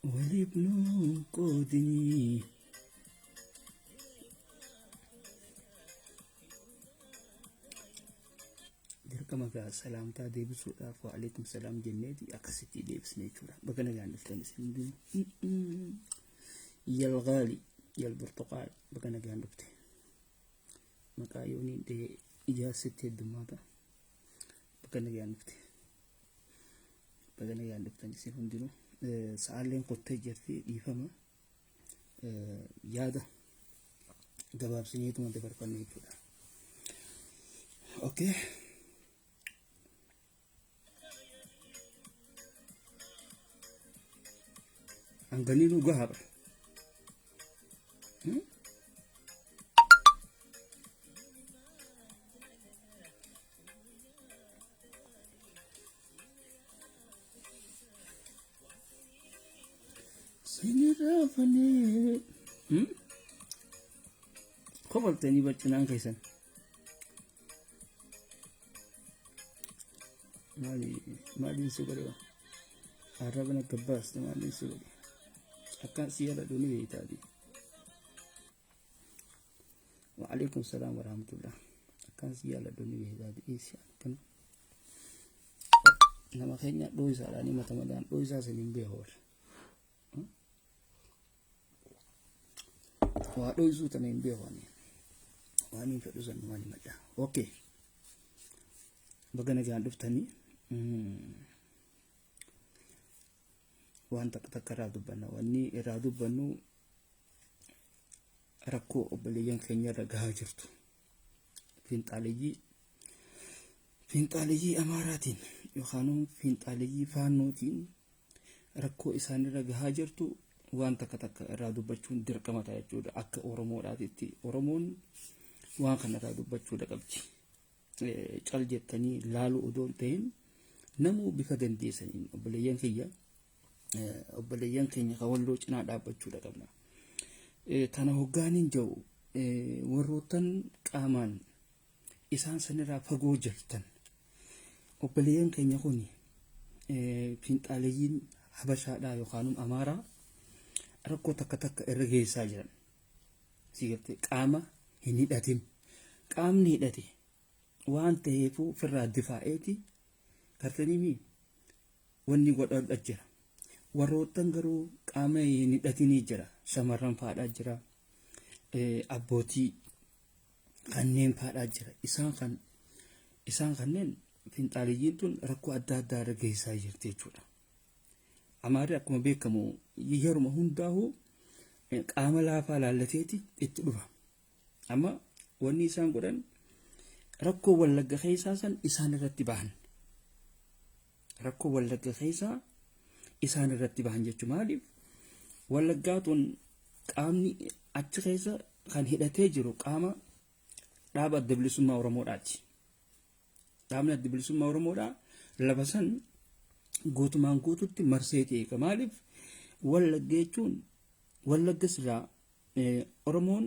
Waliif nuun qoodinii. Dirqama gaa salaamtaa deebisuudhaaf wa alaikum salaam jenneeti akkasitti deebisne jechuudha. Baga nagaan dhuftan isin hundinuu. Yal gaali yal burtuqaal baga nagaan dhufte. Maqaa yooniin dhee ijaarsitti heddummaata. Baga nagaan dhufte. Baga nagaan dhuftan isin hundinuu. Sa'aalleen kottee jirti dhiifama. Yaada gabaabsineetuma dabarfanne jechuudha. Okay. Hanganii nu gahaadha. Sinirraafanii. Kofaltanii baccinaan keessan. Maali maaliin si godhe arrabna akka baaste maaliin si godhe akkaan si yaadadhu ni beektaati. Waalaikum salaam warahmatullah. Akkaan si jaaladhu ni beektaati. Dhiisi akkana. Nama keenya dhooysaadhaan himata malee dhooysaa isin hin beeku warra. Waa dhooysuu tana hin beeku ani. Waan hin fedhu san waan himadha. Okay. Baga nagaan dhuftanii waan takka takka irraa dubbanna. Wanni irraa dubbannu rakkoo obboleeyyan keenya irra gahaa jirtu. Fiinxaaleyyii fiinxaaleyyii Amaaraatiin yookaan fiinxaaleyyii Faannootiin rakkoo isaanirra gahaa jirtu waan takka takka irraa dubbachuun dirqama ta'a jechuudha. Akka Oromoodhaatitti Oromoon waan kana irraa dubbachuudha qabdi. Cal jettanii laaluu odoo hin ta'in namuu bifa dandeessaniin obboleeyyan kiyya obboleeyyan keenya kan walloo cinaa dhaabbachuudha qabna. Tana hoggaaniin jedhu warroottan qaamaan isaan sanirraa fagoo jirtan obboleeyyan keenya kun fiinxaaleyyiin habashaadhaa yookaan amaaraa rakkoo takka takka irra geessaa jiran. Si gartee qaama hin hidhatin. Qaamni hidhate waan ta'eefuu ofirraa difaa'eeti gartanii wanni godhadha jira. Warroottan garuu qaama hin hidhatinii jira. Shamarran faadhaa jira. Abbootii kanneen faadhaa jira. Isaan kan isaan kanneen finxaaliyyiin tun rakkoo adda addaa irra geessaa jirti jechuudha. Amaarri akkuma beekamu yeruma hundaa'uu qaama laafaa laallateeti itti dhufa. Amma wanni isaan godhan rakkoo wallagga keessaa san isaan irratti bahan. Rakkoo wallagga keessaa isaan irratti bahan jechuun maaliif wallaggaa tun qaamni achi keessa kan hidhatee jiru qaama dhaaba adda bilisummaa Oromoodhaati. Dhaabni adda bilisummaa Oromoodhaa lafa san guutumaan guututti marsee eega. Maaliif wallagga jechuun wallagga silaa Oromoon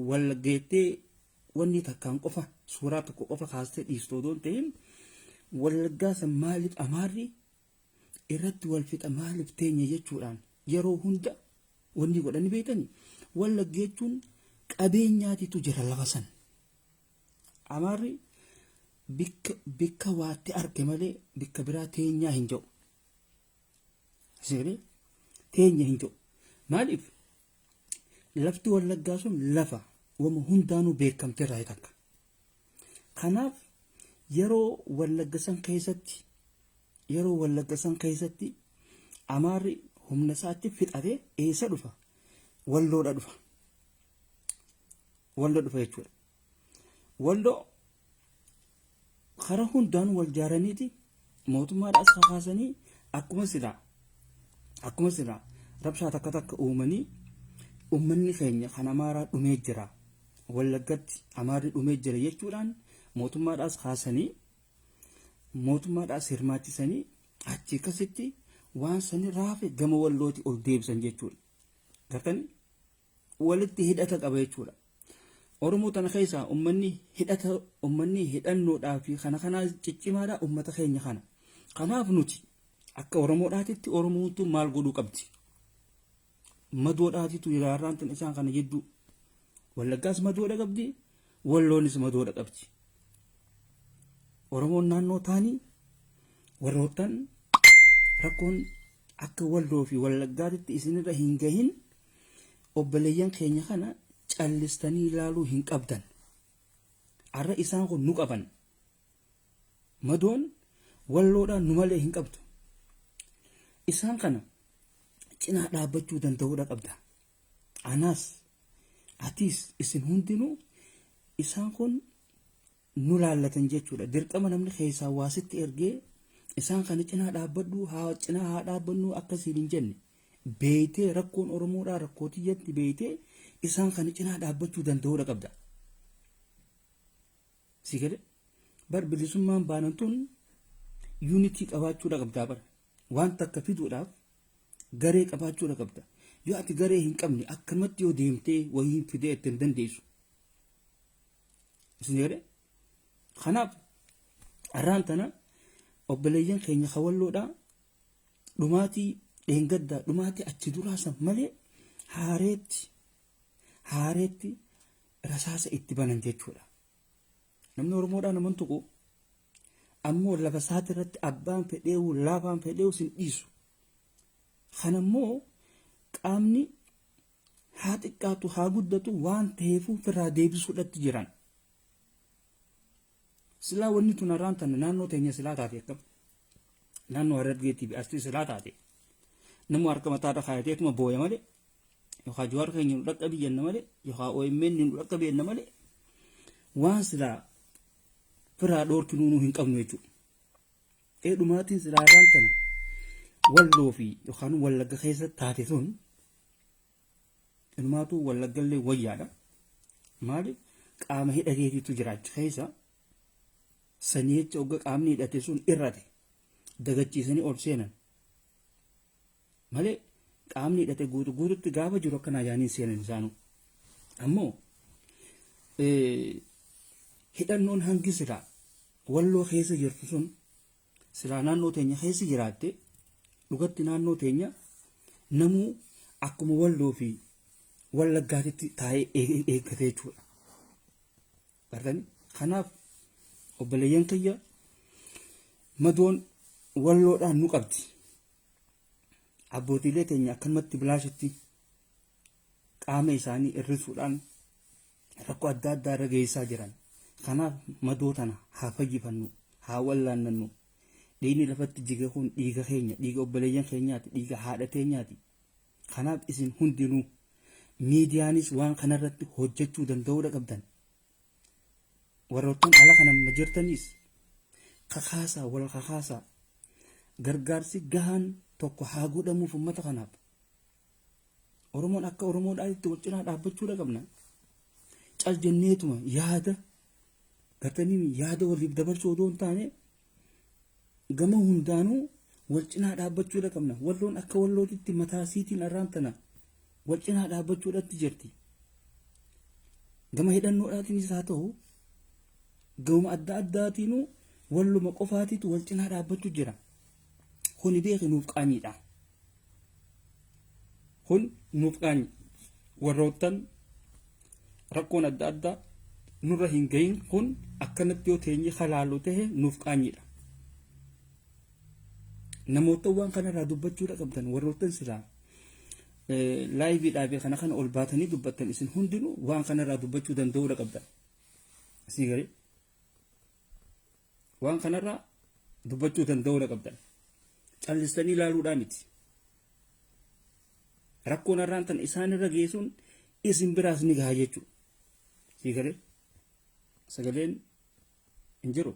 wallaggeettee wanni takkaan qofa suuraa tokko qofa kaastee dhiistu odoo hin ta'in wallaggaa san maaliif amaarri irratti wal fixa maaliif teenya jechuudhaan yeroo hunda wanni godhani beektani wallagga jechuun qabeenyaatitu jira lafa san. Amaarri bikka bikka waatti arge malee bikka biraa teenyaa hin jedhu. Seeree teenya hin jedhu. Maaliif lafti wallaggaa sun lafa wama hundaanuu beekamte irraa takka. Kanaaf yeroo wallagga san keessatti yeroo wallagga san keessatti amaarri humna isaatti fixate eessa dhufa? Walloodha dhufa. Walloo dhufa jechuudha. Walloo karaa hundaan wal jaaraniiti mootummaadhaas kakaasanii akkuma silaa akkuma silaa rabshaa takka takka uumanii uummanni keenya kan amaaraa dhumee jira wallaggatti amaarri dhumee jira jechuudhaan mootummaadhaas kaasanii mootummaadhaas hirmaachisanii achi akkasitti waan sani raafe gama wallooti ol deebisan jechuudha. Gartanii walitti hidhata qaba jechuudha. Oromoo tana keessaa ummanni hidhata ummanni hidhannoodhaa fi kana kanaa ciccimaadha ummata keenya kana. Kanaaf nuti Akka Oromoodhaatitti Oromootu maal godhuu qabdi? Madoodhaatitu ilaarraan tan isaan kana jidduu. Wallaggaas madoodha qabdi, Walloonis madoodha qabdi. Oromoon naannoo taanii warroottan rakkoon akka Walloo fi Wallaggaatitti isinirra hin gahin, obboleeyyan keenya kana callistanii ilaaluu hin qabdan. Har'a isaan kun nu qaban. Madoon Walloodhaan nu malee hin qabdu. Isaan kana cinaa dhaabbachuu danda'uudha qabda. Anaas, atiis, isin hundinuu isaan kun nu laallatan jechuudha. Dirqama namni keessaa waa sitti ergee isaan kana cinaa dhaabbadhu, haa cinaa haa dhaabbannu akkasiin hin jenne. Beeytee rakkoon Oromoodhaa rakkoo tiyyatti beeytee isaan kana cinaa dhaabbachuu danda'uudha qabda. Si gale bar, bilisummaan baanan tun unity qabaachuudha qabdaa bara. Waan takka fiduudhaaf garee qabaachuudha qabda. Yoo ati garee hin qabne, akkanumatti yoo deemtee wayii fidee itti hin dandeessu. Isin jedhe, kanaaf har'aan tana obboleeyyan keenya kawalloodhaa dhumaatii dheengaddaa, dhumaatii achi duraa san malee haareetti haareetti rasaasa itti banan jechuudha. Namni Oromoodhaa naman tuqu, ammoo lafa isaati irratti abbaan fedheewu laafaan fedheewu sin dhiisu. Kanammoo qaamni haa xiqqaatu haa guddatu waan ta'eefuu ofirraa deebisuudhatti jiran. Silaa wanni tun har'aan tana naannoo teenya silaa taate akkam? Naannoo Harargeetii fi Arsii silaa taate, nama harka mataarra kaayateetuma booya malee, yookaan Jawaar keenya nu dhaqqabii jenna malee, yookaan OMN nu dhaqqabii jenna malee, waan silaa firaa dhoorkinuu nu hin qabnu jechuudha. Ee, dhumaatiin silaa har'aan tana Walloo fi yookaan Wallagga keessa taate sun inumaatu Wallaggallee wayyaadha. Maaliif? Qaama hidhateetitu jira achi keessa. Sanii jecha hogga qaamni hidhate sun irrate dagachiisanii ol seenan malee, qaamni hidhate guutu guututti gaafa jiru akkanaa yaaniin seenan isaanuu. Ammoo hidhannoon hangi silaa Walloo keessa jirtu sun silaa naannoo teenya keessa jiraatte, dhugatti naannoo teenya namuu akkuma Walloo fi Wallaggaatitti taa'ee eeggate jechuudha. Gartanii, kanaaf obboleeyyan kiyya, madoon Walloodhaan nu qabdi. Abbootiilee teenya akkanumatti bilaashitti qaama isaanii hir'isuudhaan rakkoo adda addaa irra geessaa jiran. Kanaaf madoo tana haa fayyifannu, haa wallaannannu. Dhiigni lafatti jige kun dhiiga keenya, dhiiga obboleeyyan keenyaati, dhiiga haadha teenyaati. Kanaaf isin hundinuu miidiyaanis waan kanarratti hojjechuu danda'uudha qabdan. Warroottan ala kana jirtanis kakaasaa, wal kakaasaa. Gargaarsi gahaan tokko haa godhamuuf uummata kanaaf. Oromoon akka Oromoodhaatti wal cinaa dhaabbachuudha qabna. Cal jenneetuma yaada gartanii yaada waliif dabarsuu odoo hin taane, gama hundaanuu wal cinaa dhaabbachuudha qabna. Walloon akka Wallootitti mataa siitiin arraan tana wal cinaa dhaabbachuudhaatti jirti. Gama hidhannoodhaatiinis haa ta'u, gama adda addaatiinuu walluma qofaatiitu wal cinaa dhaabbachuu jira. Kuni beeki, nuuf qaanyiidha. Kun nuuf qaanyi. Warroottan rakkoon adda addaa nurra hin gahin, kun akkanatti yoo teenye halaalu tahe nuuf qaanyiidha. Namoota waan kanarraa dubbachuudha qabdan, warroottan silaa live dhaabee kana kana ol baatanii dubbattan, isin hundinuu waan kanarraa dubbachuu danda'uudha qabdan. Isin garii waan kanarraa dubbachuu danda'uudha qabdan. Callistanii ilaaluudhaa miti. Rakkoon har'aan tan isaan irra geessuun isin biraas ni gaha jechuudha. Sii galee, sagaleen hin jiru.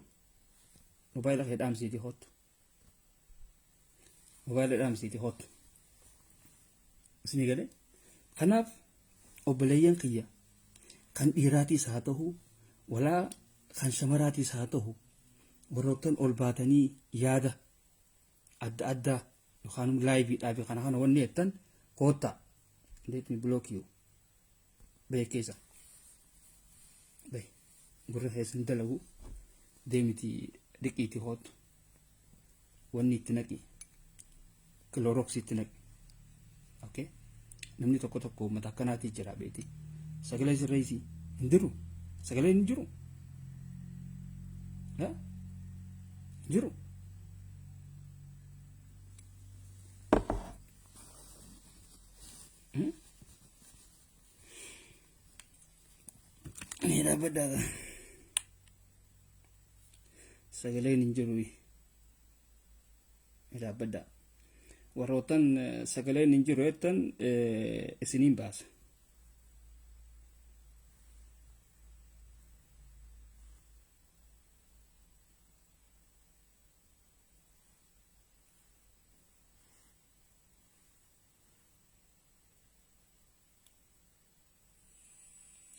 Mobaayila kee dhaamsiitii hottu. Mobaayila dhaamsiitii hottu. Isinii galee, kanaaf obboleeyyan kiyya, kan dhiiraatiis haa ta'u walaa kan shamaraatiis haa ta'u, warroottan ol baatanii yaada adda addaa yookaan live dhaabe kana kana wanni jettan koottaa. Let me block you. Beekeessa bay, gurra keessan dalagu, deemiti dhiqiiti hoottu, wanni itti naqi. Kilorooksiitti naqi. Okay? Namni tokko tokko uummata akkanaatii jira beeti. Sagalee sirreessi hin jiru. Sagaleen hin jiru. Hin jiru. Ni dhaabbadhaa. Sagaleen hin jiru. Ni dhaabbadhaa. Warroottan sagaleen hin jiru jettan isiniin baasa.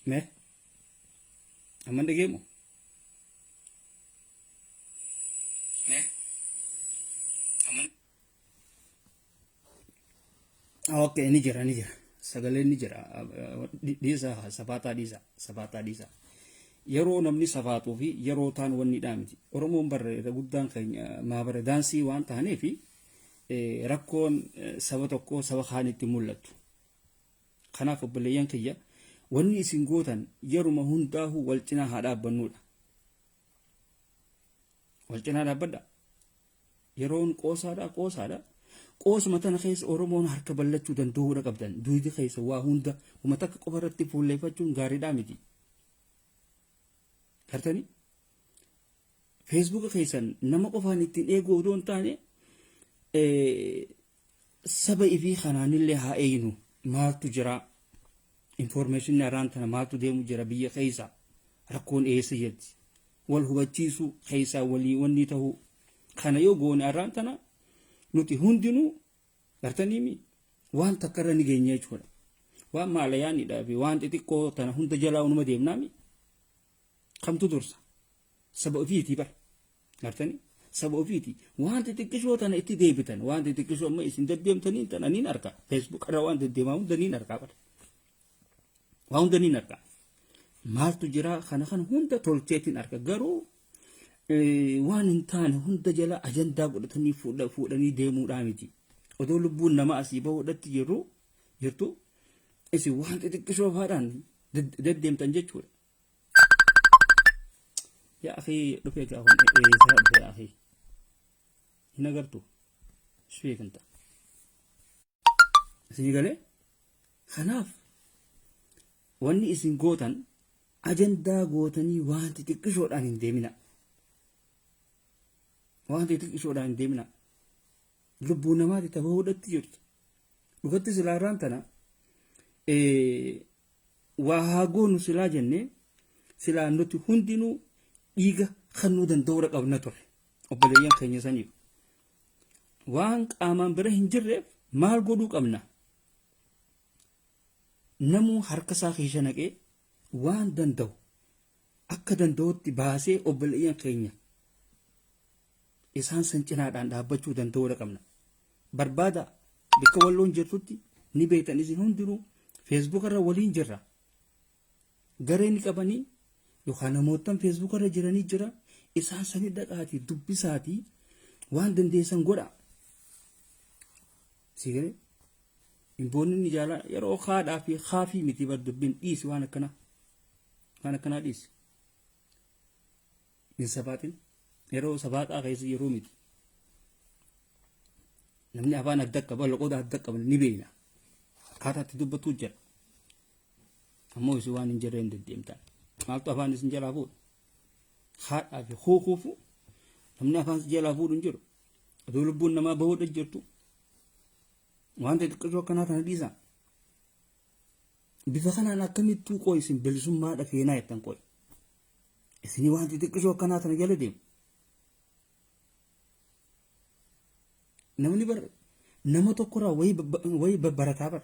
Mee amma dhageemu? Mee amma. Okay, ni jira, ni jira. Sagaleen ni jira. Dhiisa, safaaxaa dhiisa, safaaxaa dhiisa. Yeroo namni safaaxuu fi yeroo taan wanni dhaa miti. Oromoon barre irra guddaan keenya maabara daansii waan taaneef rakkoon saba tokkoo saba kaanitti mul'attu. Kanaaf obboleeyyan kiyya, wanni isin gootan yeruma hundaahuu wal cinaa haa dhaabbannuudha. Wal cinaa dhaabbadha. Yeroon qoosaadha qoosaadha. Qoosuma tana keessa Oromoon harka ballachuu danda'uudha qabdan. Duudi keessa waa hunda uma takka qofa irratti fuulleeffachuun gaariidhaa miti. Gartanii? Feesbuuka keessan nama qofaan ittiin eeguu odoo hin taane, saba ifii kanaanillee haa eeynu. Maaltu jira, informeeshinni har'aan tana maaltu deemu jira, biyya keessa rakkoon eessa jirti, wal hubachiisuu keessaa walii wanni ta'uu kana yoo goone, har'aan tana nuti hundinuu gartaniimi waan takka irra ni geenya jechuudha. Waan maalayaanidhaa fi waan xixiqqoo tana hunda jalaa unuma deemnaami. Kamtu dursa? Saba ofiitii bara. Gartanii? Saba ofiiti. Waan xixiqqishoo tana itti deebitan. Waan xixiqqishoo amma isin deddeemtanii tana niin arga. Facebook irra waan deddeemaa hunda niin argaa bara. Waan hunda niin arga. Maaltu jira kana kana hunda tolcheetiin arga. Garuu waan hin taane hunda jala ajandaa godhatanii fuudhanii deemuudhaa miti. Odoo lubbuun nama asii bahuudhatti jirru jirtu, isin waan xixiqqishoo faadhaan deddeemtan jechuudha. Yaa akii, dhufee gaa kun eessaa dhufe yaa akii? Hin agartu? Shfeekinta. Isin galee? Kanaaf wanni isin gootan ajandaa gootanii waan xixiqqishoodhaan hin deemina. Waan xixiqqishoodhaan hin deemina. Lubbuu namaati tabahuudhatti jirtu. Dhugatti silaa irraan tana waa haa goonu silaa jennee, silaa nuti hundinuu dhiiga kennuu danda'uudha qabna ture obboleeyyan keenya saniif. Waan qaamaan bira hin jirreef maal godhuu qabna? Namuu harka isaa keessa naqee waan danda'u akka danda'utti baasee obboleeyyan keenya isaan san cinaadhaan dhaabbachuu danda'uudha qabna. Barbaada, bakka walloon jirtutti ni beektan isin hundinuu, feesbuuk irra waliin jirra. Garee ni qabanii yookaan namootan feesbuuk irra jiranii jira, isaan sani dhaqaatii dubbisaatii waan dandeessan godha. Si galee? Imboonni ni jaalaa yeroo haadhaa fi haafii miti bar dubbiin, dhiisi waan akkanaa. Waan akkanaa dhiisi. Hin safaaxin. Yeroo safaaxaa keessa yeroo miti. Namni afaan adda qaba, loqoda adda qaba, ni beekna. Akkaataa itti dubbatu jira. Ammoo isin waan hin jirre hin deddeemtan. Maaltu afaan isin jalaa fuudha? Haadhaa fi huukuufu namni afaan isin jalaa fuudhu hin jiru. Oduu lubbuun namaa bahuudha jirtu. Waan xixiqqisoo akkanaa kana dhiisaa. Bifa kanaan akkamittuu qoy isin bilisummaadha feenaa jettan qoy. Isinii waan xixiqqisoo akkanaa tana jala deemu. Namni bar nama tokkorraa wayii babbarataa bar.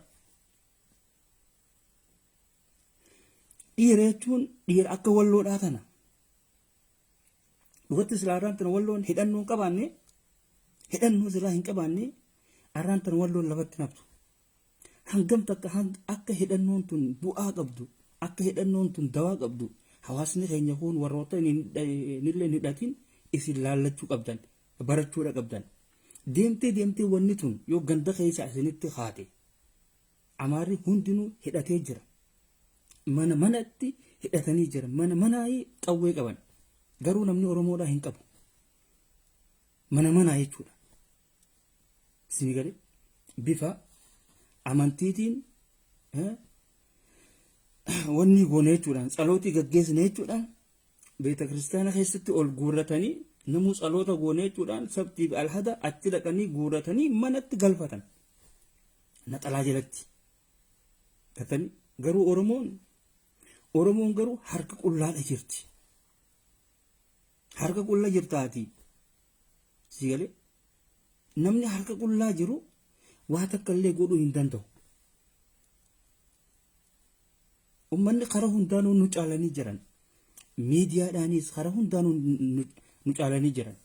Dhiira jechuun dhiira akka walloodhaa tana. Dhugatti silaa arraan tana walloon hidhannoo hin qabaanne, hidhannoo silaa hin qabaanne, arraan tana walloon lafatti naftu. Hangam takka akka hidhannoon tun bu'aa qabdu, akka hidhannoon tun dawaa qabdu, hawaasni keenya kun warroota hin hidhatin isin laallachuu qabdan, barachuudha qabdan. Deemtee deemtee wanni tun yoo ganda keessa isinitti kaate, Amaarri hundinuu hidhatee jira. Mana manatti hidhatanii jira. Mana manaa qawwee qaban. Garuu namni Oromoodhaa hin qabu. Mana manaa jechuudha. Isin galee bifa amantiitiin wanni goone jechuudhaan, tsalootii gaggeessine jechuudhaan, beeta kiristaana keessatti ol guurratanii, namuu tsaloota goone jechuudhaan sabtii fi alhada achi dhaqanii guurratanii manatti galfatan naxalaa jalatti gatanii. Garuu Oromoon garuu harka qullaadha jirti. Harka qulla jirtaati. Si galee, namni harka qullaa jiru waa takka illee godhuu hin danda'u. Uummanni karaa hundaanuu nu caalanii jiran. Miidiyaadhaanis karaa hundaanuu nu caalanii jiran.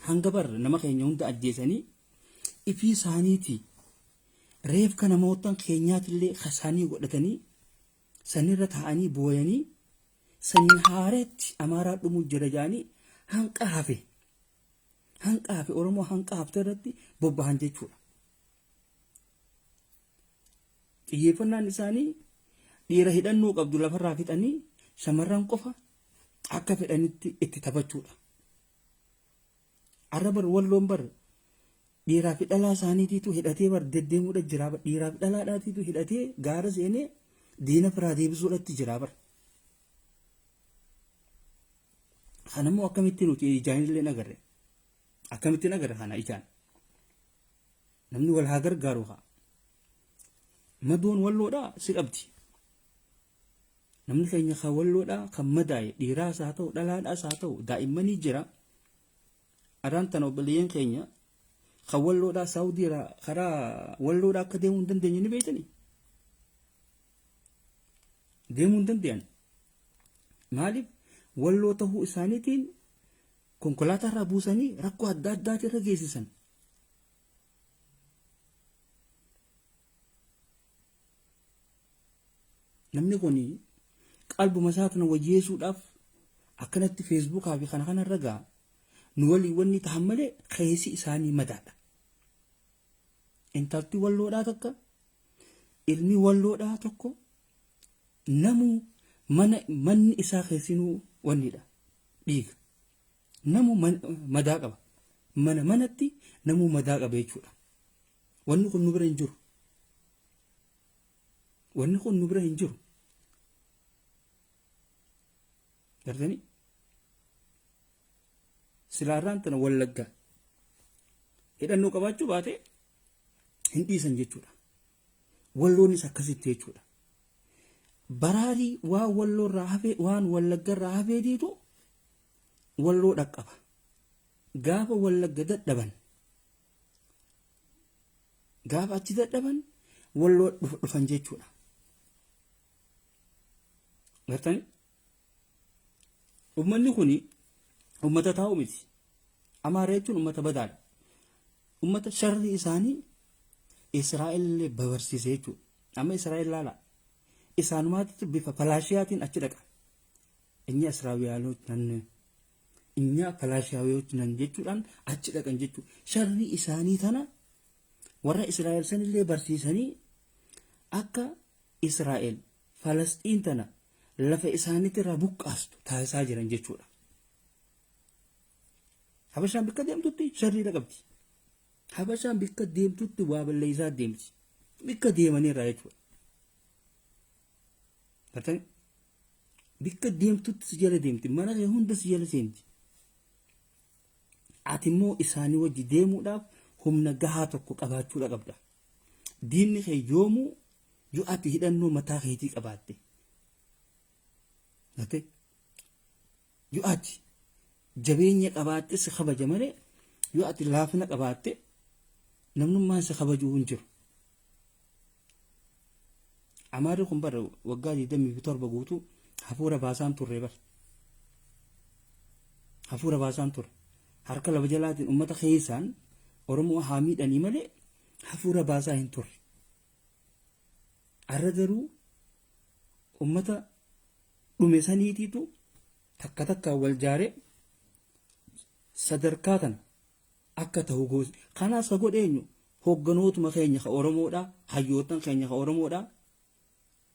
Hanga bar nama keenya hunda ajjeesanii ifii isaaniitii reefka namootan keenyaatillee isaanii godhatanii sanirra taa'anii booyanii, saniin haareetti Amaaraa dhumuu jira jedhanii hanqa hafe. Hanqa hafe, Oromoo hanqa hafte irratti bobbahan jechuudha. Xiyyeeffannaan isaanii dhiira hidhannoo qabdu lafarraa fixanii shamarran qofa akka fedhanitti itti taphachuudha. Arra bar Walloon bar dhiiraa fi dhalaa isaaniitiitu hidhatee bar deddeemuudha jira bar, dhiiraa fi dhalaadhaatiitu hidhatee gaara seenee diina firaa deebisuudhatti jira bar. Kanammoo akkamitti nuti ijaan illee agarre? Akkamittiin agarre kana ijaan? Namni wal haa gargaaru haa. Madoon Walloodhaa si qabdi. Namni keenya kan Walloodhaa kan madaa'e dhiiraas haa ta'u, dhalaadhaas haa ta'u, daa'immanii jira. Araan tana obboleeyyan keenya kan Walloodhaa Saawudii irraa karaa Walloodhaa akka deemuu hin dandeenye ni beektanii? Deemuu hin danda'an. Maaliif? Walloo ta'uu isaaniitiin konkolaataa irraa buusanii rakkoo adda addaati irra geessisan. Namni kun qalbuma isaa kana wayyeessuudhaaf akkanatti feesbuukaa fi kana kanarra ga'a. Nu waliin wanni ta'an malee keessi isaanii madaadha. Intalti Walloodhaa takka, ilmi Walloodhaa tokko, namuu mana manni isaa keessinuu wannidha, dhiiga. Namu madaa qaba. Mana manatti namuu madaa qaba jechuudha. Wanni kun nu bira hin jiru. Wanni kun nu bira hin jiru. Gartanii? Silaarraan tana Wallagga hidhannoo qabaachuu baate hin dhiisan jechuudha. Walloonis akkasitti jechuudha. Baraarii waan Walloo irraa hafee, waan Wallagga irraa hafeetiitu Walloo dhaqqaba. Gaafa Wallagga dadhaban, gaafa achi dadhaban, Walloo dhufan jechuudha. Gartanii? Uummanni kun uummata taa'u miti. Amaara jechuun uummata badaadha. Uummata sharri isaanii Israa'el illee babarsiise jechuudha. Amma Israa'el laala. Isaanumaatti bifa falaashiyaatiin achi dhaqa. Inya Israa'eliyaanota nan, inya falaashiyaawiyoota nan jechuudhaan achi dhaqan jechuudha. Sharri isaanii tana warra Israa'el sanillee barsiisanii akka Israa'el Falasxiin tana lafa isaaniitti irraa buqqaastu taasisaa jiran jechuudha. Habashaan bikka deemtutti sharriidha qabdi. Habashaan bikka deemtutti waa balleessaa deemti. Bikka deemaniirraa jechuudha. Gartanii? Bikka deemtutti si jala deemti. Mana kee hunda si jala seenti. Ati immoo isaanii wajji deemuudhaaf humna gahaa tokko qabaachuudha qabda. Diinni kee yoomuu yoo ati hidhannoo mataa keetii qabaatte. Gartee? Yoo ati jabeenya qabaatte si kabaja malee, yoo ati laafina qabaatte namnummaan si kabajuu hin jiru. Amaarri kun bara waggaa 27 guutuu hafuura baasaan turre bar. Hafuura baasaan ture. Harka lafa jalaatiin uummata keessaan Oromoo haa miidhanii malee hafuura baasaa hin turre. Har'a garuu uummata dhume saniitiitu takka takkaan wal jaaree sadarkaa kana Akka ta'u goos. Kanaas ka godhe eenyu? Hogganootuma keenya ka Oromoodha, hayyootan keenya ka Oromoodha.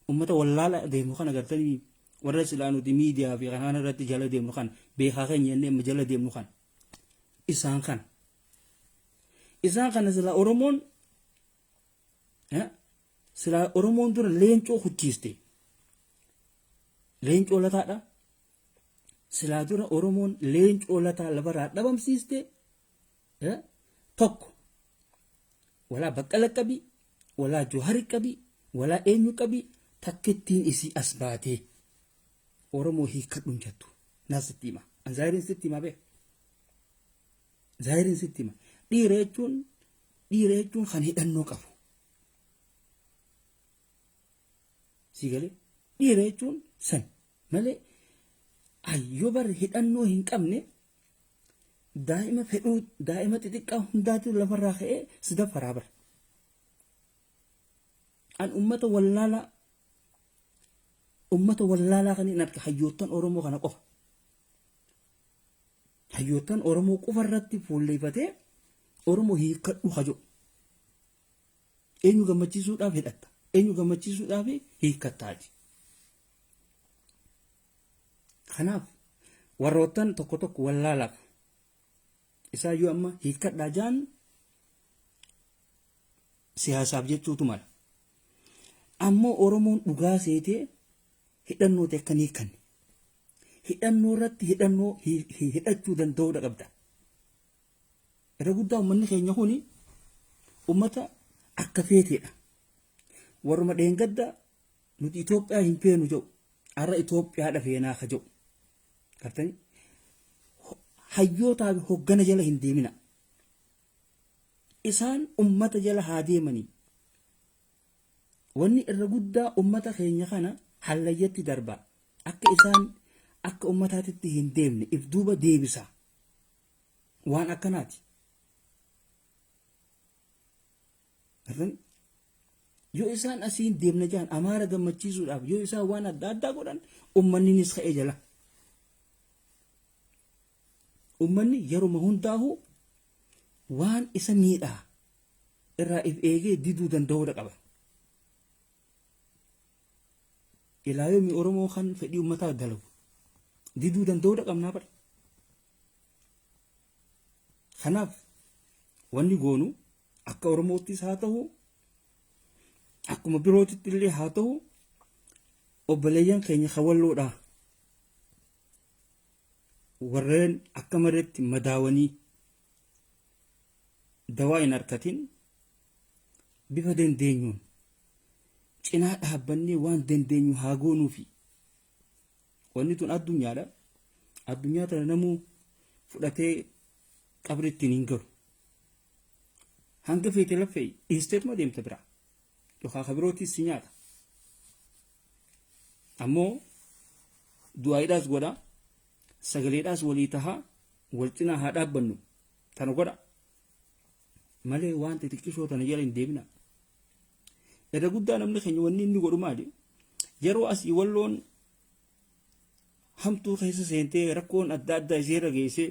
Ummata wallaala deemu kana gartanii warra silaa nuti miidiyaa fi kanaan irratti jala deemnu kana beekaa keenya jennee amma jala deemnu kana. Isaan kana. Isaan kana silaa Oromoon silaa Oromoon dura leencoo kuchiiste. Leencoo lataadha. Silaa dura Oromoon leencoo lataa lafarraa dhabamsiiste tokko walaa Baqqala qabi, walaa Johari qabi, walaa eenyu qabi takkittiin isii as baatee Oromoo hiikkadhu hin jettu. Naa sitti hima. An zaahiriin sitti hima beeka. Zaahiriin sitti hima. Dhiira jechuun dhiira jechuun kan hidhannoo qabu. Sii galee dhiira jechuun san malee yoo bar hidhannoo hin qabne daa'ima fedhuu daa'ima xixiqqaa hundaatu lafarraa ka'ee si daffaraa bara. An ummata wallaalaa ummata wallaalaa kan hin arge hayyoottan Oromoo kana qofa. Hayyoottan Oromoo qofa irratti fuulleeffatee Oromoo hiikkadhu hajo. Eenyu gammachiisuudhaaf hidhatta? Eenyu gammachiisuudhaaf hiikkattaati? Kanaaf warroottan tokko tokko wallaalaaf isaayyuu amma hiikkadhaa jaan siyaasaaf jechuutu mala. Ammoo Oromoon dhugaa seetee hidhannoo ta'e akka hin hiikkanne. Hidhannoo irratti hidhannoo hidhachuu danda'uudha qabda. Irra guddaa uummanni keenya kuni uummata akka feeteedha. Warruma dheengadda nuti Itoophiyaa hin feenu jedhu har'a Itoophiyaadha feenaa ka jedhu. Gartanii hayyootaa fi hoggana jala hin deemina. Isaan ummata jala haa deemanii. Wanni irra guddaa ummata keenya kana hallayyatti darba. Akka isaan akka ummataatitti hin deemne if duuba deebisa. Waan akkanaati. Gartanii? Yoo isaan asiin deemna jaan Amaara gammachiisuudhaaf yoo isaan waan adda addaa godhan ummanninis ka'ee jala. Ummanni yeruma hundaahu waan isa miidhaa irraa if eegee diduu danda'uudha qaba. Ilaa yoomii Oromoo kan fedhii ummataa dalagu diduu danda'uudha qabnaa bara. Kanaaf wanni goonu akka Oromoottis haa ta'u akkuma birootitti illee haa ta'u obboleeyyan keenya kan walloodhaa warreen akka mareetti madaawanii dawaa hin arkatin bifa dandeenyuun cinaa dhaabbannee waan dandeenyu haa goonuufi. Wanni tun addunyaadha. Addunyaa tana namuu fudhatee qabrittiin hin galu. Hanga feete laffee dhiisteetuma deemta biraa. Yookaan ka birootiis si nyaata. Ammoo du'aayiidhaas godha. Sagaleedhaas walii tahaa wal cinaa haa dhaabbannu. Tana godha. Malee waan xixiqqishoo tana jala hin deemina. Irra guddaa namni keenya wanni inni godhu maali? Yeroo asii walloon hamtuu keessa seentee rakkoon adda addaa isheerra geessee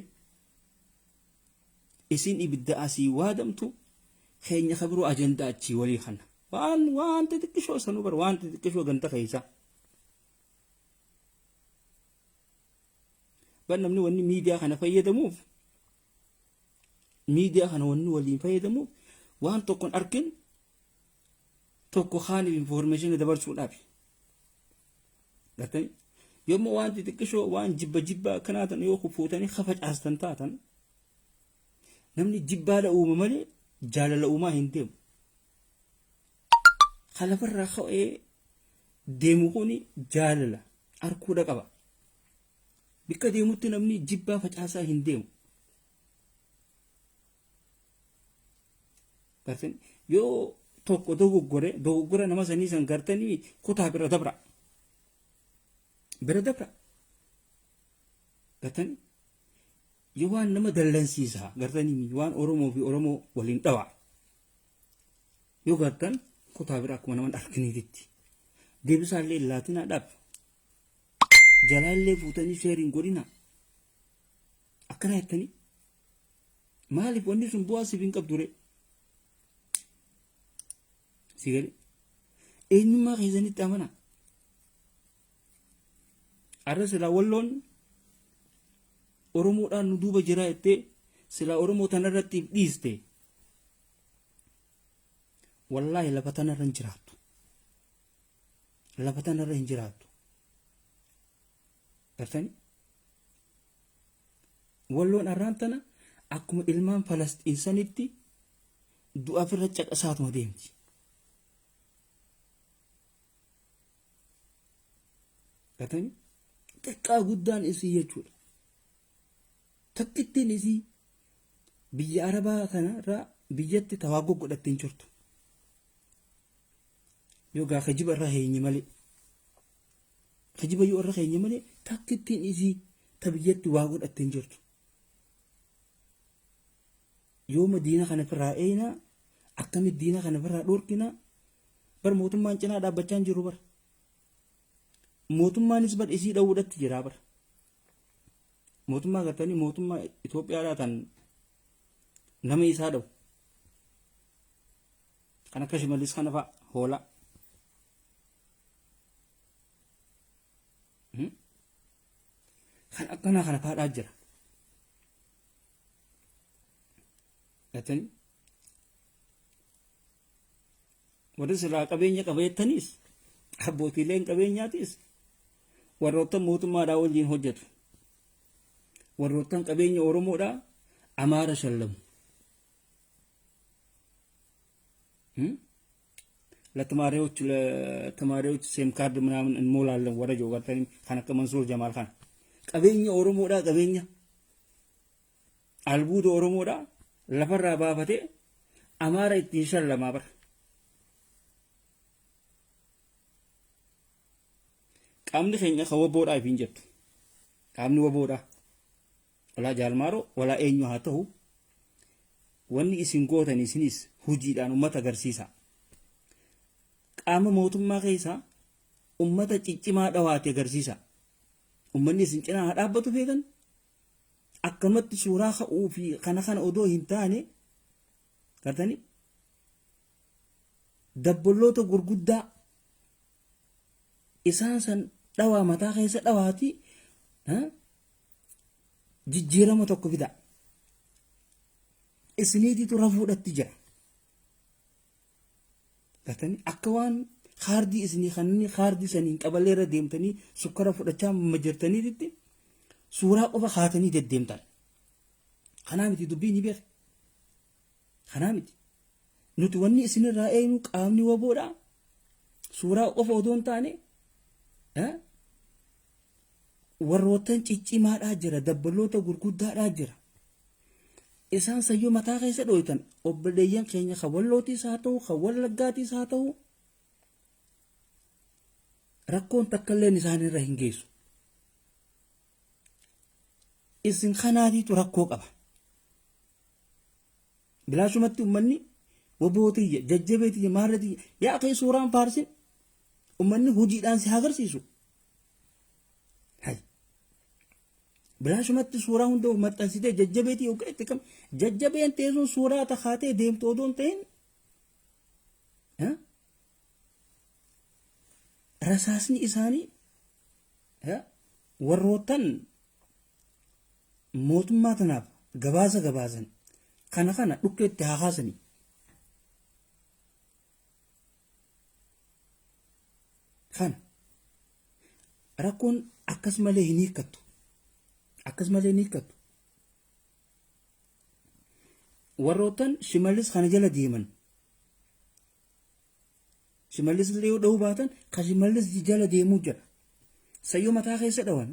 isin ibidda asii waadamtu keenya ka biroo ajandaa achii walii kana. Waan waan xixiqqishoo sanuu bara waan xixiqqishoo ganda keessa. Bar namni wanni miidiyaa kana fayyadamuuf miidiyaa kana wanni waliin fayyadamuuf waan tokkon arkin tokko kaaniif information dabarsuudhaaf. Gartanii yommuu waan xixiqqishoo waan jibba jibba akkanaa tan yoo fuutanii kafacaastan taatan namni jibbaadha uuma malee jaalala uumaa hin deemu. Kan lafarraa ka'ee deemu kun jaalala arkuudha qaba. Bikka deemutti namni jibbaa facaasaa hin deemu. Gartanii yoo tokko dogoggore dogoggora nama sanii san gartanii kutaa bira dabra. Bira dabra. Gartanii yoo waan nama dallansiisa gartanii waan Oromoo fi Oromoo waliin dhawa. Yoo gartan kutaa bira akkuma nama arginiititti. Deebisaallee laatinaadhaaf jalaallee fuutanii sheeriin godhina. Akkana jettanii. Maaliif wanni sun bu'aa siif hin qabdu ree? Si galee eenyummaa keessanitti amanaa. Arra silaa walloon Oromoodhaan nu duuba jiraa jettee silaa Oromoo tanarratti dhiiste. Wallaahi lafa tanarra hin jiraattu. Lafa tanarra hin jiraattu. Gartanii? Walloon arraan tana akkuma ilmaan Falasxiin sanitti du'aaf irra caqasaatuma deemti. Gartanii? Xiqqaa guddaan isii jechuudha. Takkittiin isii biyya Arabaa kanarraa biyyatti tawaaggo godhattee hin jirtu. Yoo gaa kijiba irra heenye malee. Kijiba yoo irra keenye malee takkittiin isii ta biyyatti waa godhatte hin jirtu. Yooma diina kana firraa eeyna akkamitti diina kana firraa dhorkina bar mootummaan cinaa dhaabbachaa hin jiru bar. Mootummaanis bar isii dhawuudhatti jira bar. Mootummaa gartanii mootummaa Itoophiyaadhaa tan nama isaa dhawu. Kan akka Shimallis kana fa'a hoolaa. Kan akkanaa kana faadhaa jira. Gartanii warri silaa qabeenya qabeettaniis abbootiileen qabeenyaatis warroottan mootummaadhaa wajjin hojjetu. Warroottan qabeenya Oromoodhaa Amaara shallamu. ለተማሪዎች ለተማሪዎች ሴም ካርድ ምናምን እንሞላለን ወረጆ gartanii kan akka Mansuur Jamaal kana qabeenya Oromoodhaa qabeenya albuuda Oromoodhaa lafarraa baafatee Amaara ittiin shallamaa bara. Qaamni keenya kan waboodhaa ifiin jettu. Qaamni waboodhaa. Walaa jaalmaaroo walaa eenyu haa ta'u wanni isin gootan isinis hojiidhaan ummata agarsiisa. Qaama mootummaa keessaa ummata ciccimaa dhawaate agarsiisa. Ummanni isin cinaa haa dhaabbatu feetan akkanumatti suuraa ka'uu fi kana kana odoo hin taane gartanii dabballoota gurguddaa isaan san dhawaa mataa keessa dhawaati jijjiirama tokko fida. Isiniititu rafuudhatti jira. Gartanii akka waan kaardii isinii kanneen kaardii saniin qabalee irra deemtanii sukkara fudhachaa jirtaniititti suuraa qofa kaatanii deddeemtan. Kanaa miti dubbii ni beeka. Kanaa miti. Nuti wanni isinirraa eegnu qaamni waboodha. Suuraa qofa odoo hin taane warroottan ciccimaadhaa jira dabballoota gurguddaadhaa jira. Isaan sayyoo mataa keessa dhooytan obboleeyyan keenya kan wallootiis haa ta'u kan wallaggaatiis haa ta'u rakkoon takkalleen isaanirra hin geessu. Isin kanaatiitu rakkoo qaba. Bilaashumatti ummanni wabootiyya jajjabeetiyya maarratiyya yaa akhi suuraan faarsin ummanni hojiidhaan si haa agarsiisu. Hay. Bilaashumatti suuraa hunda maxxansitee jajjabeetii yookaan itti kam jajjabeen teessuun suuraa takaatee deemtu odoo hin ta'in rasaasni isaanii warroottan mootummaa tanaaf gabaasa gabaasan kana kana dhukkeetti haa kaasanii. Kana rakkoon akkas malee hin hiikkattu. Akkas malee hin hiikkattu. Warroottan Shimallis kana jala deeman. Shimallis illee yoo dhahuu baatan kan Shimallis jala deemuu jira. Sayyoo mataa keessa dhawan.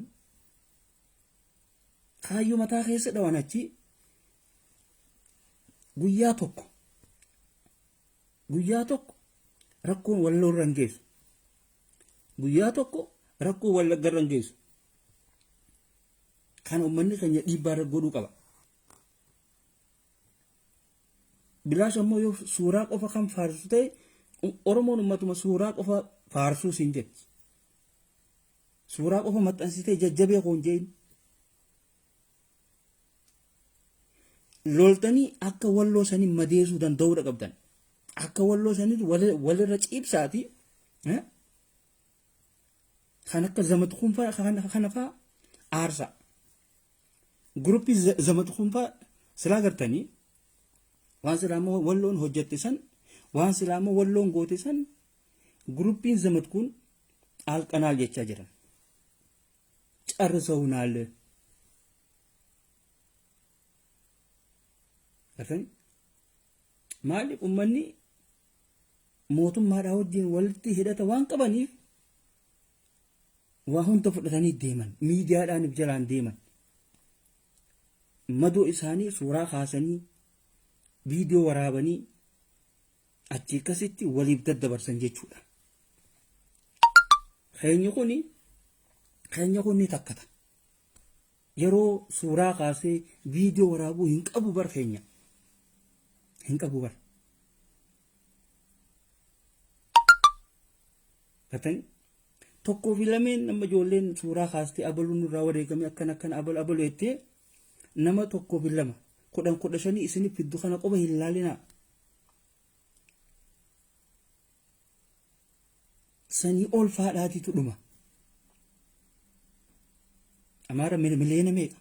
Kaayyoo mataa keessa dhawan achi guyyaa tokko guyyaa tokko rakkoon walloo irra hin geessu. Guyyaa tokko rakkoo wallagga irra hin geessu. Kan uummanni keenya dhiibbaa irra godhuu qaba. Bilaash ammoo yoo suuraa qofa kan faarsu ta'e Oromoon uummatuma suuraa qofa faarsuu siin jetti. Suuraa qofa maxxansitee jajjabee koon jeen. Loltanii akka Walloo sanii madeessuu danda'uudha qabdan. Akka Walloo sanii walirra ciibsaati. Kan akka Zamadkuun fa'aa kana fa'aa aarsa. Guruppii Zamadkuun fa'aa silaa gartanii waan silaa immoo Walloon hojjette san, waan silaa immoo Walloon goote san, guruppiin Zamadkuun alqanaal jechaa jiran. Carrisawunaal. Gartanii? Maaliif? Uummanni mootummaadhaa wajjin walitti hidhata waan qabaniif waa hunda fudhatanii deeman, miidiyaadhaan if jalaan deeman. Madoo isaanii suuraa kaasanii, viidiyoo waraabanii achi akkasitti waliif daddabarsan jechuudha. Keenya kuni takkata. Yeroo suuraa kaasee viidiyoo waraabuu hin qabu bar, keenya hin qabu bar. Gartanii? Tokkoo fi lameen nama ijoolleen suuraa kaastee abaluun nurraa wareegame, akkana akkana, abalu abalu jettee, nama tokkoo fi lama, 10, 15 isinif fiddu kana qofa hin laalinaa. Sanii ol faadhaatiitu dhuma. Amaara miliyoona meeqa?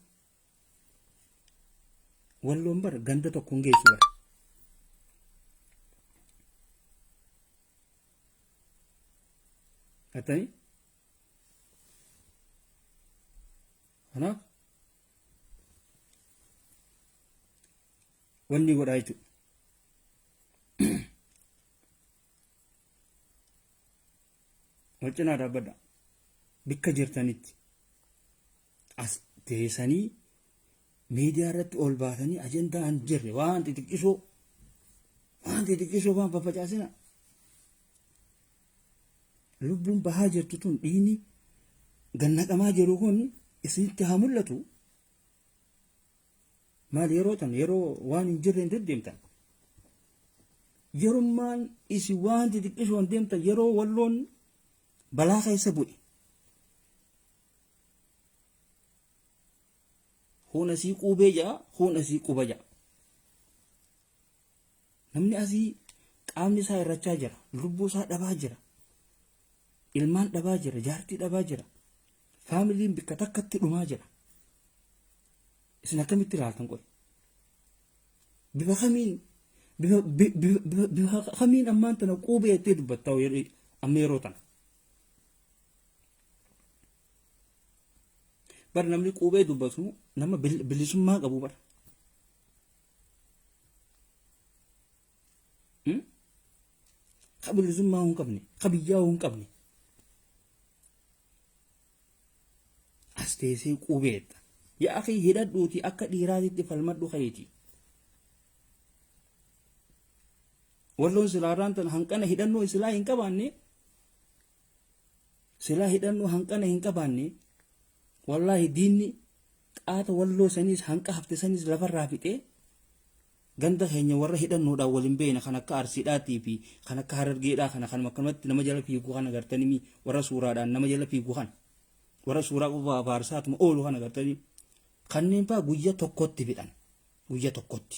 Walloon bara ganda tokko hin geessu bara. Gartanii? Kanaaf wanni godhaa jechuudha. Wal cinaa dhaabbadha. Bikka jirtanitti as teessanii miidiyaa irratti ol baatanii ajandaa hin jirre, waan xixiqqisoo waan faffacaasina. Lubbuun bahaa jirtu tun, dhiigni gannaqamaa jiru kun isinitti haa mul'atu. Maal yeroo tan yeroo waan hin jirre hin deddeemtan? Yerummaan isin waan xixiqqisoo hin deemtan, yeroo Walloon balaa keessa bu'e. Kun asii qubee ja'a, kun asii quba ja'a. Namni asii qaamni isaa irrachaa jira, lubbuu isaa dhabaa jira, ilmaan dhabaa jira, jaartii dhabaa jira, faamiliin bikka takkatti dhumaa jira. Isin akkamitti ilaaltan qoy? Bifa kamiin, bifa kamiin ammaan tana qubee jettee dubbattaa amma yeroo tana? Bar namni qubee dubbatu nama bilisummaa qabu bar. Ka bilisummaa hin qabne, ka biyyaa hin qabne. As teessee qubeetta. Yaa akhi, hidhadhuuti akka dhiiraatitti falmadhu keeti. Walloon silaarraan tan hanqana hidhannoo silaa hin qabaanne, silaa hidhannoo hanqana hin qabaanne, wallaahi diinni qaata Walloo saniis hanqa hafte saniis lafarraa fixee ganda keenya warra hidhannoodhaan waliin beekne, kan akka Arsiidhaatii fi kan akka Harargeedhaa kana, kan akkanumatti nama jala fiigu kana gartanii, warra suuraadhaan nama jala fiigu kana, warra suuraa qofa faarsaatuma oolu kana gartanii, kanneen faa guyya tokkotti fixan, guyya tokkotti.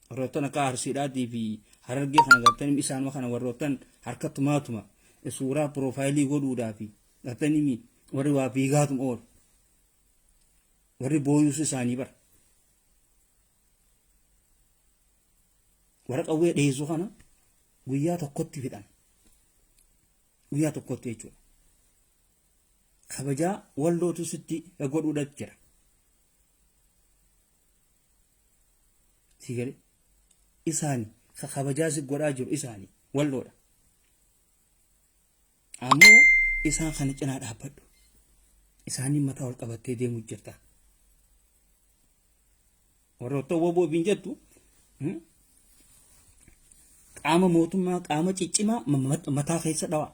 Warroottan akka Arsiidhaatii fi Harargee kana gartanii, isaanuma kana warroottan harkattumaatuma suuraa profile godhuudhaa fi gartanii warri waa fiigaatuma oolu. Warri booyuus isaanii bara. Warra qawwee dheessu kana guyyaa tokkotti fixan. Guyyaa tokkotti jechuudha. Kabajaa Wallootu sitti godhuudha jira. Si galee? Isaani ka kabajaa si godhaa jiru isaani Walloodha. Ammoo isaan kana cinaa dhaabbadhu. Isaaniin mataa ol qabattee deemuu jirta. Warroota woboo ofiin jettu, qaama mootummaa, qaama ciccimaa mataa keessa dhawa.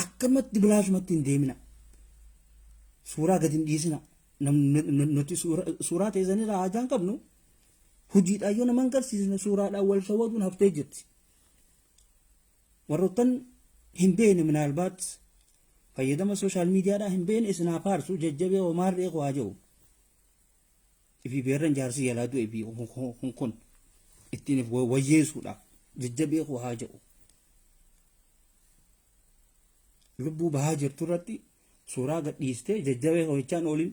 Akkamatti bilaashumatti hin deemina. Suuraa gadi hin dhiisina. Nuti suuraa teessanirraa haajaa hin qabnu. Hojiidhaan yoo nama hin garsiisne suuraadhaan wal shawwaduun haftee jirti. Warroottan hin beekne, minaalbaat fayyadama social mediadhaa hin beekne, isin haa faarsu jajjabee homaarree waa jiru. Ifii beerran jaarsi jalaa du'e fi kun kun ittiin wayyeessuudhaaf jajjabee koo haa jedhu. Lubbuu bahaa jirtu irratti suuraa gadhiistee jajjabee koo jechaan oolin.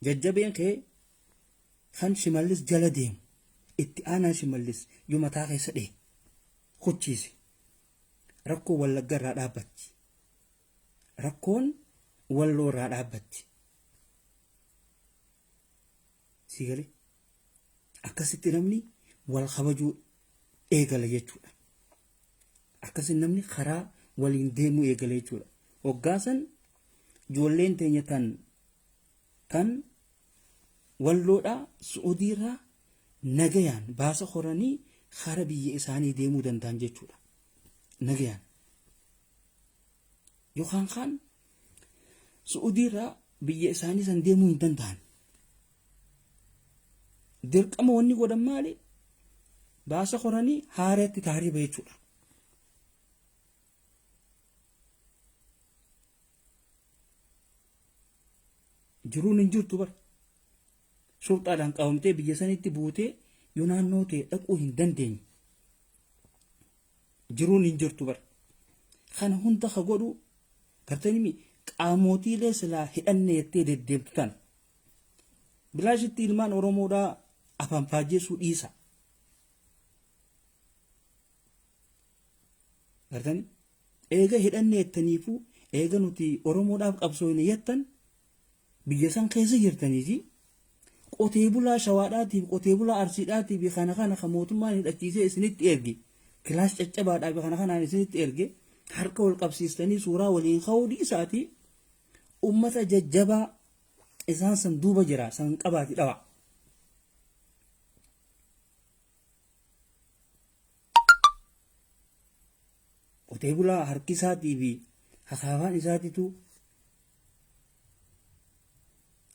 Jajjabeen kee kan Shimallis jala deemu itti aanaa Shimallis yoo mataa keessa dhee kuchiise rakkoo Wallagga irraa dhaabbatti. Rakkoon Walloo irraa dhaabbatti. Sii galee akkasitti namni wal kabajuu eegala jechuudha. Akkasitti namni karaa waliin deemuu eegala jechuudha. Hoggaasan ijoolleen teenya tan tan Walloodhaa Su'uudiirraa nagayaan baasa horanii kara biyya isaanii deemuu danda'an jechuudha. Nagayaan. Yookaan kaan Su'uudiirraa biyya isaanii san deemuu hin danda'an. Dirqama wanni godhan maali? Baasa horanii haareetti taariba jechuudha. Jiruun hin jirtu bara. Shurxaadhaan qabamtee biyya sanitti buutee yoo naannoo ta'e dhaquu hin dandeenye. Jiruun hin jirtu bara. Kana hunda ka godhu gartanii qaamotiilee silaa hidhanne jettee deddeemtu tana. Bilaashitti ilmaan Oromoodhaa afaan faajjeessuu dhiisa. Gartanii eega hidhanne jettaniifuu eega nuti Oromoodhaaf qabsooyne jettan biyya san keessa jirtaniiti qotee bulaa Shawaadhaatiif qotee bulaa Arsiidhaatiif kana kana kan mootummaan hidhachiisee isinitti erge kilaash caccabaadhaaf kana kanaan isinitti erge harka wal qabsiistanii suuraa waliin ka'uu dhiisaatii ummata jajjabaa isaan san duuba jira san qabaati dhawa. Qotee bulaa harki isaatii fi hakaafaan isaatitu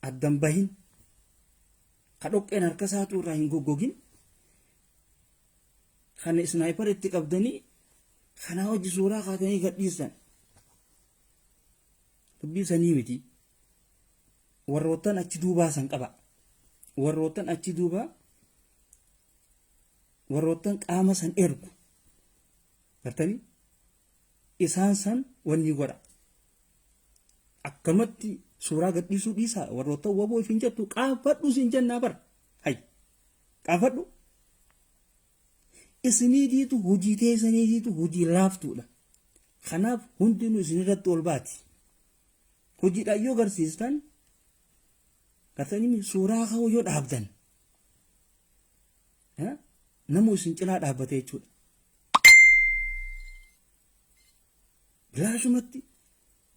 addan bahin ka dhoqqeen harka isaatu irraa hin goggogin kana isnaayipar itti qabdanii kanaa hojii suuraa kaatanii gadhiistan dubbii sanii miti warroottan achi duubaa san qaba warroottan achi duubaa warroottan qaama san ergu gartanii isaan san wanni godha akkanumatti suuraa gadhiisuu dhiisaa warroottan waboo ifin jettu qaanfadhu isin jennaa bar hay qaanfadhu isiniitiitu hojii teessaniitiitu hojii laaftuudha kanaaf hundinuu isinirratti ol baati hojiidhaan yoo garsiistan gartanii suuraa ka'uu yoo dhaabdan Namu isin cinaa dhaabbate jechuudha. Bilaashumatti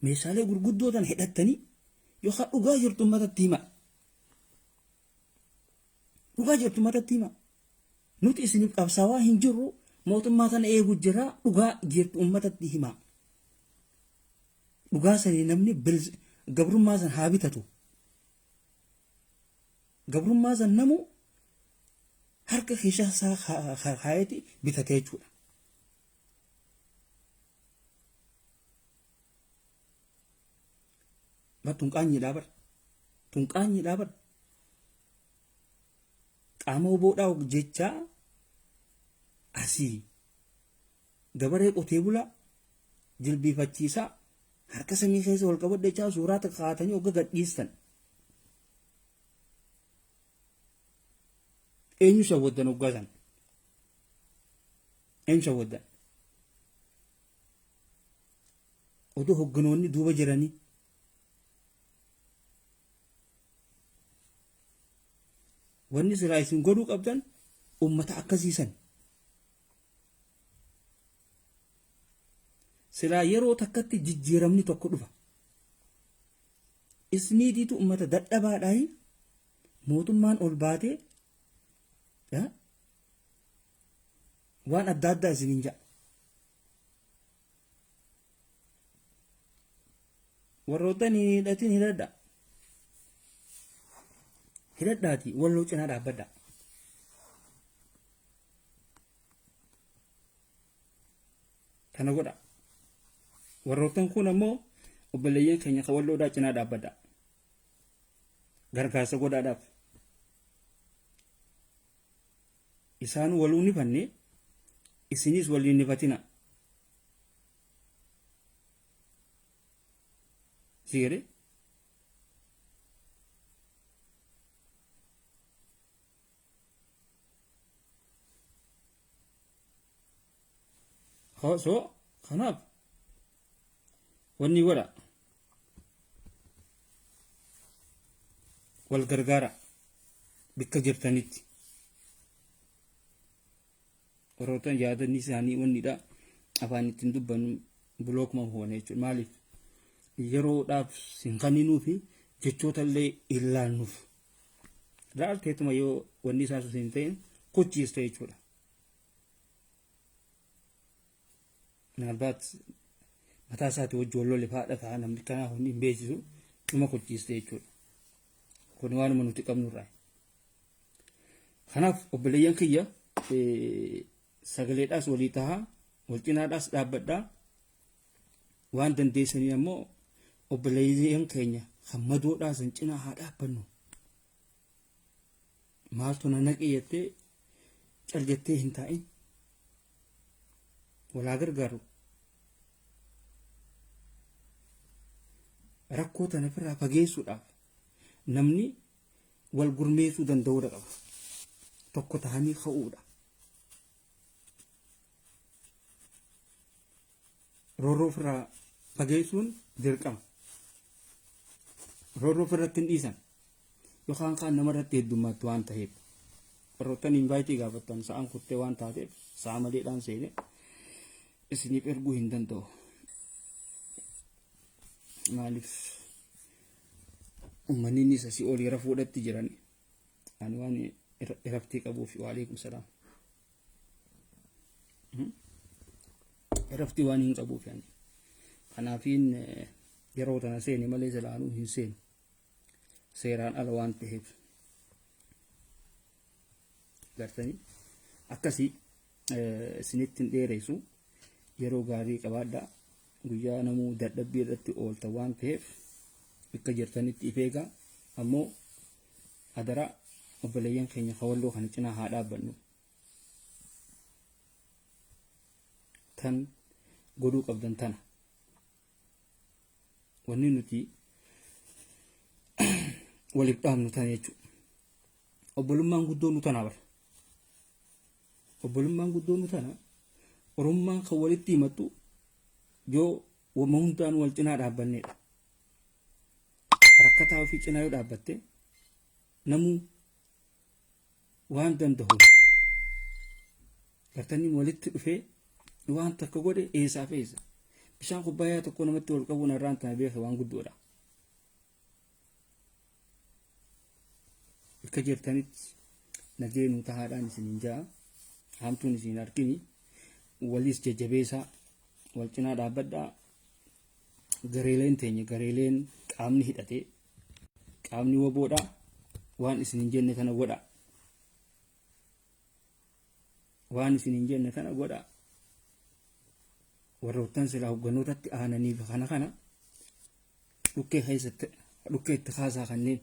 meeshaalee gurguddoo tan hidhattanii yookaan dhugaa jirtu uummatatti hima. Dhugaa jirtu uummatatti hima. Nuti isiniif qabsaawaa hin jirru mootummaa tana eegu jira dhugaa jirtu uummatatti hima. Dhugaa sanii namni gabrummaa san haa bitatu. Gabrummaa san namu harka keeshaa isaa kaayeti bitate jechuudha. Bar tun qaanyiidhaa bar. Tun qaanyiidhaa bar. Qaama oboodhaa jechaa asii gabaree qotee bulaa jilbiifachiisaa harka samii keessa wal qabadhechaa suuraa takka kaatanii hogga gadhiistan. Eenyu shawwaddan hoggaa san? Eenyu shawwaddan? Odoo hogganoonni duuba jiranii wanni silaa isin godhuu qabdan ummata akkasiisan silaa yeroo takkatti jijjiiramni tokko dhufa. Isniitiitu ummata dadhabaadhaayi mootummaan ol baatee waan adda addaa isiniin ja'a. Warroottan hin hidhatin hidhadha. Hidhadhaati walloo cinaa dhaabbadha. Kana godha. Warroottan kun ammoo obboleeyyan keenya kan walloodhaa cinaa dhaabbadha. Gargaarsa godhaadhaaf. Isaan waluu ni fanne, isinis waliin ni fatina. Si galee? So kanaaf wanni godha wal gargaara bikka jirtanitti. Warroota yaadanni isaanii wannidha afaan ittiin dubbannu bilookuma hoone jechuudha. Maaliif yeroodhaaf sin kaninuu fi jechoota illee hin laannuuf. Laalteetuma yoo wanni isaa sun hin ta'in kuchiiste jechuudha. Minaalbaat mataa isaatii wajji wal lole faadha ta'a namni kanaa hundi hin beeksisu dhuma kuchiiste jechuudha. Kun waanuma nuti qabnurraa. Kanaaf obboleeyyan kiyya sagaleedhaas walii tahaa wal cinaadhaas dhaabbadhaa waan dandeessanii ammoo obboleeyyan keenya kan madoodhaa san cinaa haa dhaabbannu. Maaltu na naqe jettee cal jettee hin taa'in. Walaa gargaaru. Rakkoo tana ofirraa fageessuudhaaf namni wal gurmeessuu danda'uudha qaba. Tokko ta'anii ka'uudha. Roorroo ofirraa fageessuun dirqama. Roorroo ofirratti hin dhiisan. Yookaan kaan namarratti heddummaatti waan ta'eef. Warroottan invaayitii gaafattan sa'aan kuttee waan taateef sa'a maleedhaan seene isiniif erguu hin danda'u. Maaliif uummanni inni isa si olii rafuudhatti jiran ani waan iraftii qabuuf waalaikum salaam. Iraftii waan hin qabuuf ani. Kanaafiin yeroo tana seene malee silaanuu hin seenu. Seeraan ala waan ta'eef. Gartanii akkasii isinitti hin dheeressu yeroo gaarii qabaadhaa. Guyyaa namuu dadhabbii irratti oolta waan ta'eef bakka jirtanitti if eegaa. Ammoo adaraa obboleeyyan keenya kawalloo kana cinaa haa dhaabbannu. Tan godhuu qabdan tana. Wanni nuti waliif dhaabnu tana jechuudha. Obbolummaan guddoon nu tanaa bara. Obbolummaan guddoon nu tana Oromummaan kan walitti himattu yoo wama hundaan wal cinaa dhaabbannedha. Rakkataa ofii cinaa yoo dhaabbatte namuu waan danda'u gartanii walitti dhufee waan takka godhe eessaa fi eessa. Bishaan kubbaayyaa tokko namatti wal qabuun irraan tana beeke waan guddoodha. Bakka jirtanitti nageenuu tahaadhaan isiniin ja'a. Hamtuun isin argini. Walis jajjabeessaa wal cinaa dhaabbadhaa. Gareeleen teenya gareeleen qaamni hidhatee qaamni waboodhaa waan isin hin jenne kana godhaa. Waan isin hin jenne kana godhaa. Warroottan silaa hogganootatti aananiif kana kana dhukkee keessatti dhukkee itti kaasaa kanneen.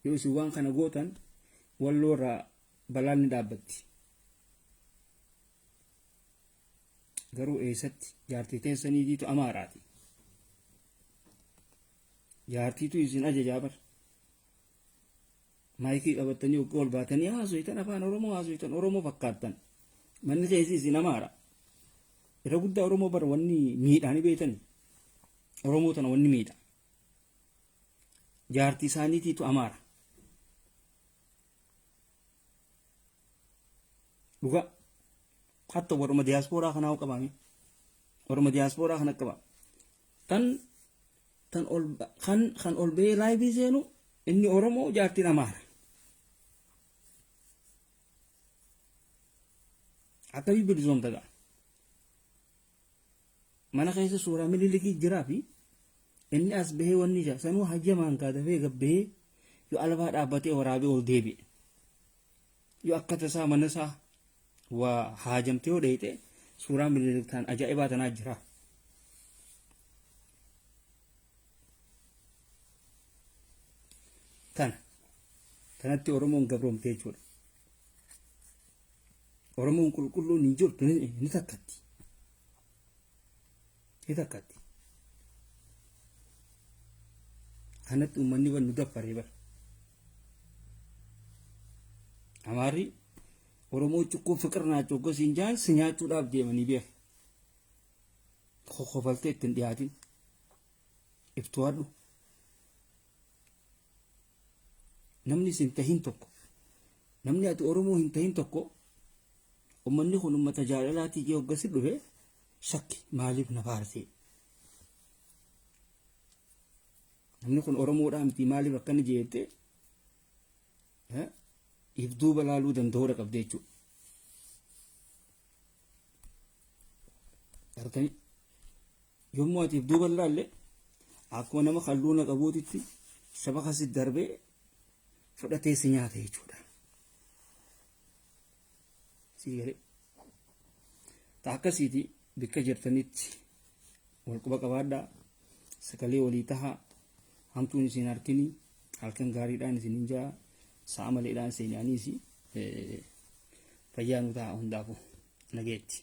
Yoo isin waan kana gootan walloo irraa balaan ni dhaabbatti. Garuu eessatti jaartii teessaniitiitu amaaraati. Jaartiitu isin ajajaa bar. Maayikii qabattanii hoggaa ol baatanii haasoytan afaan Oromoo haasoytan Oromoo fakkaattan. Manni keessi isin amaara. Irra guddaa Oromoo bar wanni miidhaa ni beektani. Oromoo tana wanni miidha. Jaartii isaaniitiitu amaara. Dhugaa. Hatta warruma diyaaspooraa kanaa qabaame. Warruma diyaaspooraa kana qaba. Tan tan ol kan kan ol bahee laayivii seenu inni Oromoo jaartiin Amaara. Akkamii bilisoomta ga'a? Mana keessa suuraa mililikii jiraa fi inni as bahee wanni jira sanuu hayyamaan kaa dafee gabbahee yoo alabaa dhaabbatee waraabee ol deebi'e. Yoo akka tasaa mana isaa waa haajamtee yoo dheeyxe suuraa mililik taan ajaa'ibaa tanaa jira. Tana tanatti Oromoon gabroomte jechuudha. Oromoon qulqulluun hin jirtu, ni takkatti. Ni takkatti. Kanatti uummanni bar nu daffaree bar. Amaarri Oromoo cuqquu fiqir naachoo gosiin jaan si nyaachuudhaaf deemanii beeku. Kokkofaltee ittiin dhiyaatin. Iftuwadhu. Namni isin tahin tokko, namni ati Oromoo hin tahin tokko, ummanni kun ummata jaalalaatii jee hoggasi dhufe shakki, maaliif na faarsee? Namni kun Oromoodhaa miti, maaliif akkana jeette if duuba laaluu danda'uudha qabde jechuudha. Argitanii, yommuu ati if duuba laalle akkuma nama kalluuna qabuutitti saba kasi darbee fudhatee si nyaata jechuudha. Sii galee. Ta akkasiiti, bikka jirtanitti wal quba qabaadhaa, sagalee walii tahaa, hamtuun isin harkini, halkan gaariidhaan isin hin jaa, sa'a maleedhaan seenaaniis fayyaa nu ta'a, hundaafuu nageetti.